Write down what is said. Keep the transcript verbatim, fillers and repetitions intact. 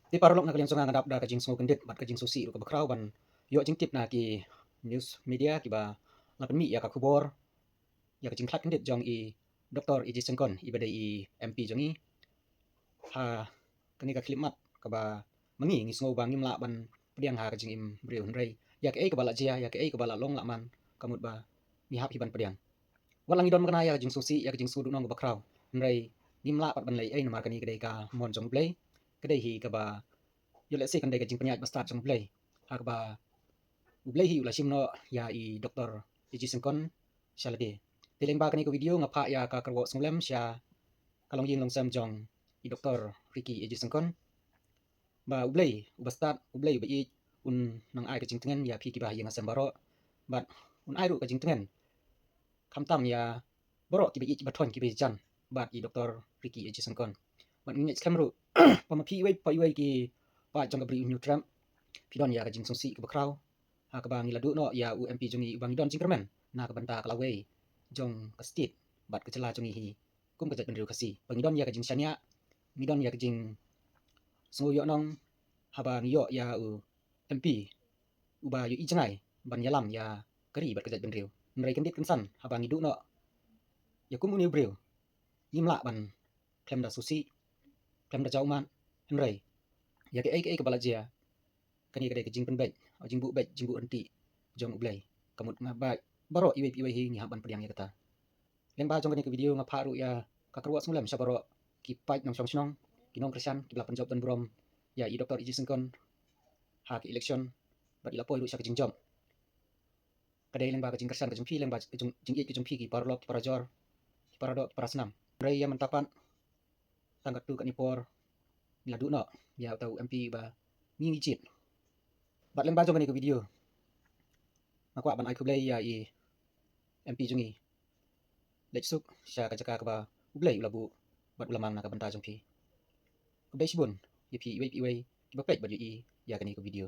Te paralok, na ka liang jong nga nga dap da ka jingsngewkyndit bad ka jingsngewsih ruh kaba khraw ban ïoh jingtip na ki news media kiba la pynmih ïa ka khubor ïa ka jingkhlad kyndit jong i Doctor A J Syngkon, iba dei i M P jong ngi. Ha kane ka khyllipmat kaba ma ngi ngi sngew ba ngim lah ban pdiang ha ka jingim briew, hynrei ïa kaei kaba la jia, ïa kaei kaba la long la man, ka mut ba ngi hap hi ban pdiang. Wat la ngi don mynta ïa ka jingsngewsih, ïa ka jingsngewduhnong kaba khraw, hynrei ngim lah pat ban leh ei, namar kane ka dei ka mon jong U Blei. Ka dei hi kaba, ïoh lehse kan dei ka jingpynïaid bastad jong U Blei, ha kaba U Blei hi u la shim noh ïa i Doctor A J Syngkon sha lade. Te lyngba kane ka video nga phah ïa ka kyrwoh sngewlem sha ka longïing longsem jong i Doctor Ricky A J Syngkon, ba U Blei uba stad, U Blei uba ïeit, un nang ai ka jingtngen ïa phi kiba ha ïing ha sem baroh, bad un ai ruh ka jingtngen khamtam ïa baroh kiba ïeit, kiba thoiñ, kiba ïajan bad i Doctor Ricky A J Syngkon. Bad ngi ngeit skhem ruh ba ma phi iwei pa iwei ki paid jong ka Bri U Hynñiewtrep, phi don ïa ka jingsngewsih kaba khraw, ha kaba ngi la duh noh ïa u M P jong ngi uba ngi don jingkyrmen na ka bynta ka lawei jong ka state bad ka jylla jong ngi hi kum ka jaitbynriew Khasi. Ba ngi don ïa ka jingshaniah, ngi don ïa ka jingsngew ïohnong haba ngi ïoh ïa u M P uba ïohi jngai ban ïalam ïa ka ri bad ka jaitbynriew. Hynrei kyndit kynsan haba ngi duh noh ïa kum une u briew, ngim lah ban khlem da sngewsih, khlem da jaw ummat, hynrei ïa kaei kaei kaba la jia, kane ka dei ka jingpynbeit, jingbuh beit, jingbuh ryntih jong U Blei. Ka mut nga bad baroh iwei pa iwei hi ngi hap ban pdiang ïa kata. Lyngba jong kane ka video nga phah ruh ïa ka kyrwoh sngewlem sha baroh ki paid nongshong shnong, ki nongkyrshan kiba la pynjop don burom ïa i Doctor A J Syngkon ha ki election, bad i la poi ruh sha ka jingjop. Ka dei lyngba ka jingkyrshan ka jong phi, lyngba ka jing, jingïeit ka jong phi ki paralok, ki parajor, ki paradoh, ki parasnam. Hynrei ïa mynta pat, tang katto katne por ngi la duh noh ïa uta u M P ba ngi ngi jied. Bad lyngba jong kane ka video nga kwah ban ai khublei ïa i M P jong ngi. Leit suk sha ka jaka kaba U Blei u la buh bad u la mang na ka bynta jong phi. Khublei shibun ïa phi iwei pa iwei kiba peit bad ïohi ïa kane ka video.